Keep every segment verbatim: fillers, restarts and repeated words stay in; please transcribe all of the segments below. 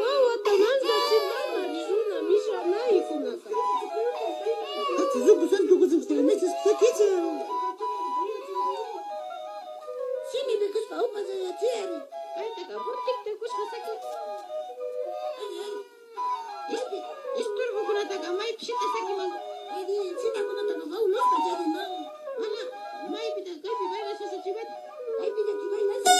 Wawata manchachimama runa mishanaykunaka. Achi, ruku santu kuchukushka, mechas sakicha. Simi mikuspa upa sayachiyari. Kaytaka burtikta kushka saki. Ay, ay. Este, estorbokunataka maypi shita sakiman. Ay, shitakunataka hawlashpa charinman. Mana, maypita kaypi bailashasha chivata. Kaypita chivaylasa.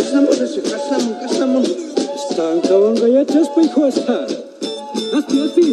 Kashamun, kashamun, kashamun. Estankawanga yachashpa, hijo, hasta. Asti, asti.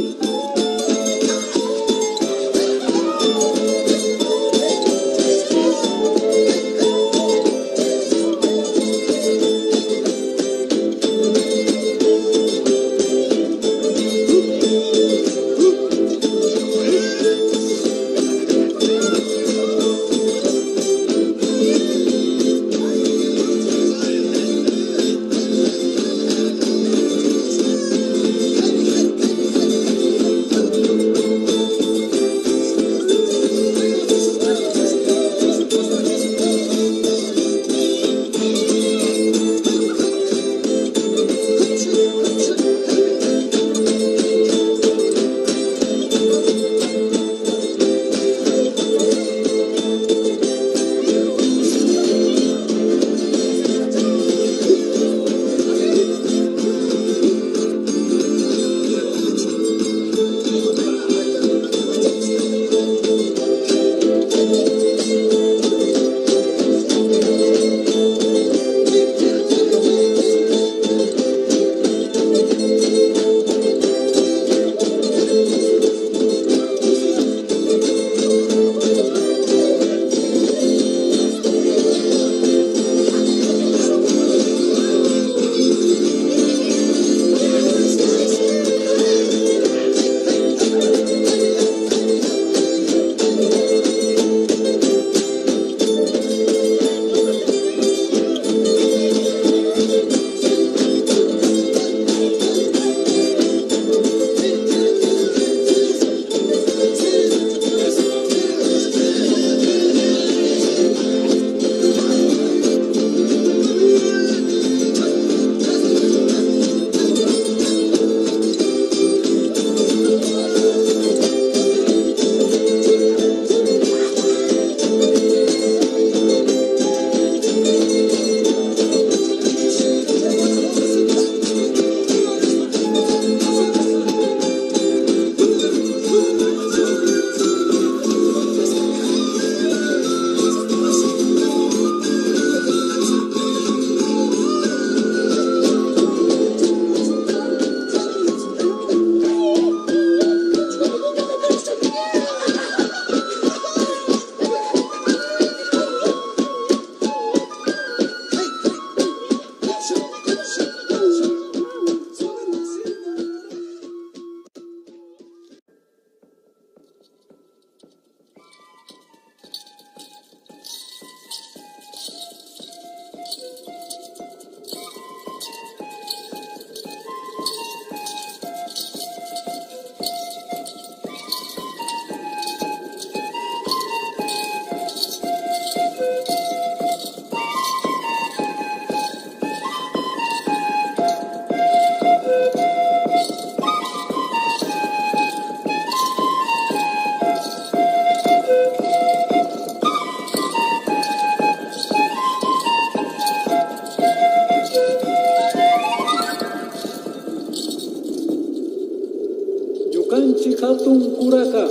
Ñukanchik hatun kuraka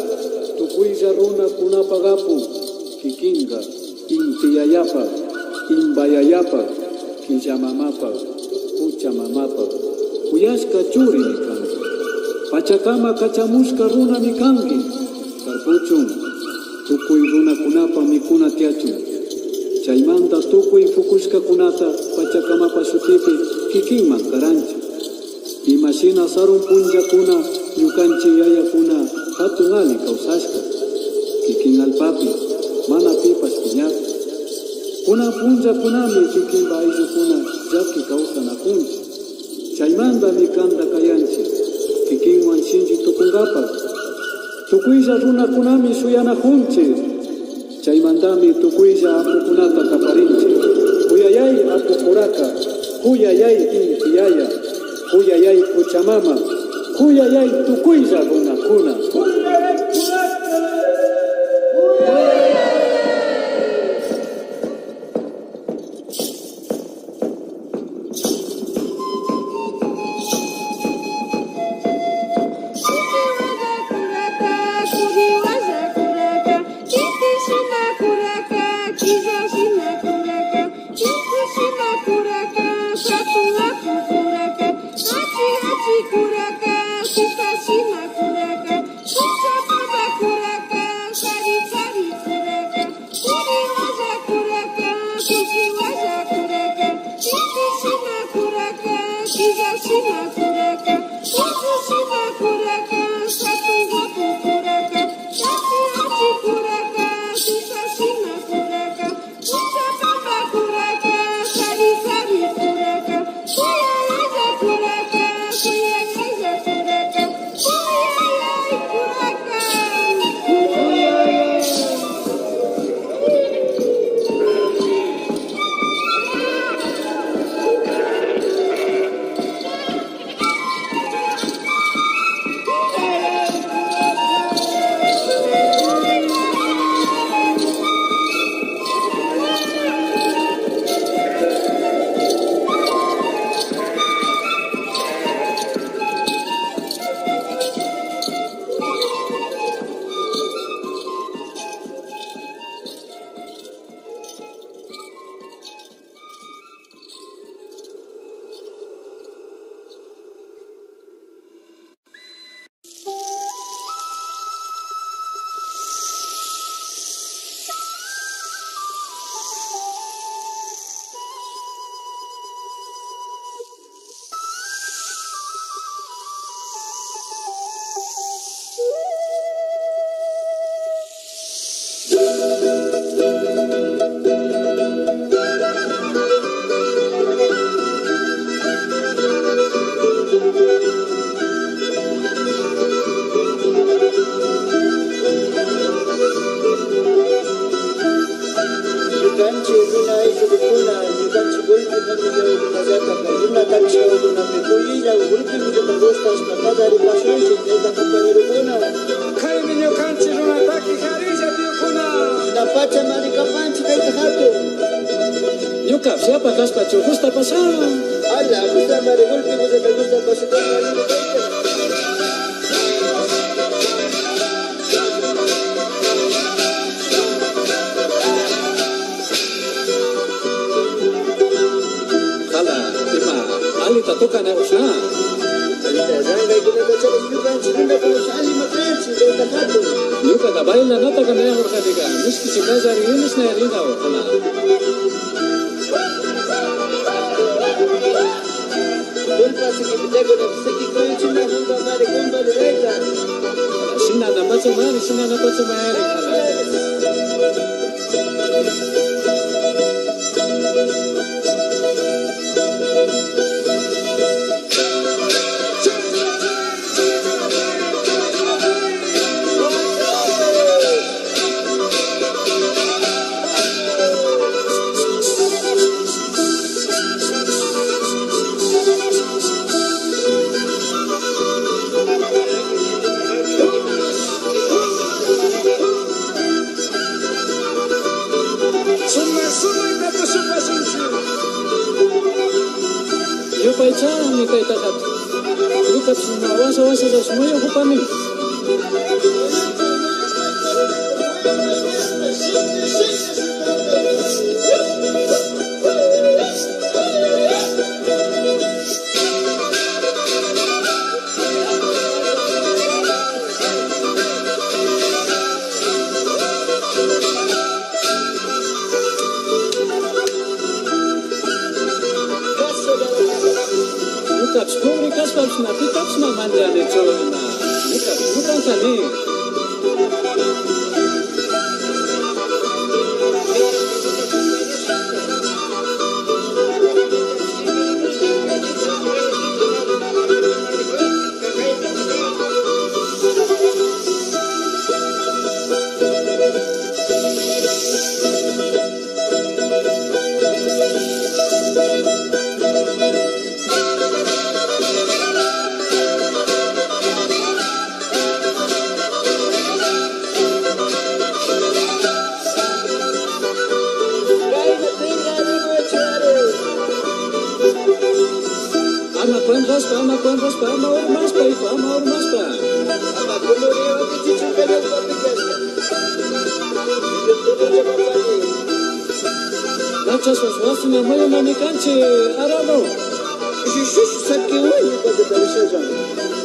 tukuylla runakunapa apun, kikinka inti yayapa, imba yayapa, killa mamapa, pucha mamapa kuyashka churimi kan. Pachakama kachamushka runami kanki. Tarpuchun, tukuy runakunapa mikuna tiyachun. Chaymanta tukuy pukushkakunata pachakamapa shutipi kikinman karanchik. Imashina sarun punllakuna ñukanchik yayakuna hatun alli kawsashka, kikin allpapi mana pipash piñakun. Kunan punllakunami kikinpa ayllukuna llaki kawsanakunchik. Chaymantami kanta kayanchik, kikinwan shinlli tukunkapak. Tukuylla runakunami shuyanakunchik. Chaymantami tukuylla apukunata kaparinchik. Kuyayay apu kuraka, kuyayay inti yaya, kuyayay pucha mama, kuyayay tukuylla runakuna. Hatun hatun kuraka, achi achi kuraka, sisa shina kuraka, puncha papa kuraka, kari kari kuraka, kuri walla kuraka, kuki walla kuraka, inti shina kuraka, killa shina kuraka, punku shina kuraka, hatun hatun kuraka, achi achi kuraka, sisa shina kuraka. Puncha papa kuraka, kari kari kuraka, kuyayalla kuraka, kuyayalla kuraka, kuyayay kuraka. Ñukanchik runa ayllukunakuna, ñukanchik Golpi familiakunallatak runa takishakunapi kuyilla Golpi Willata gustashpa kataripashunchik, tayta compañerokuna. Kaymi ñukanchik runa taki karilla tiokuna. Shinapacha mari kapanchik tayta hatun. Ñukapish yapa kashpachu gustapasha. Ala, gusta mari Golpi Willata gustapasha. Jala, ima, allita tukanakushna. Allita, llankaykunata charis ñukanchik runakunash alli makanchik, tayta hatun. Ñukaka bailanataka nayakurkanika, mishkichik kallari yunisna yarinkawan, jala. Tullpa sikipi chaykuna siki kuyuchina hunka mari kumbarirayka. Shinana pacha mari, shinana pacha mari. Sumak sumakta tushupashunchik. Yupaychami tayta hatun. Ñukapish washa washallapish muyukupani. Ñukapish pobre kashpapish na pitapish na manllanichu ima. Ñukapish ñukanka ni. Ama cuentashpa, ama cuentashpa, ama urmashpa, hijo, ama urmashpa. Ama coloriwan kichichun kallakpapi kashka. Achasas wasiman muyumami kanchik, Arado. Shush, shush, shush, sakiway, ñuka guitarrashalla.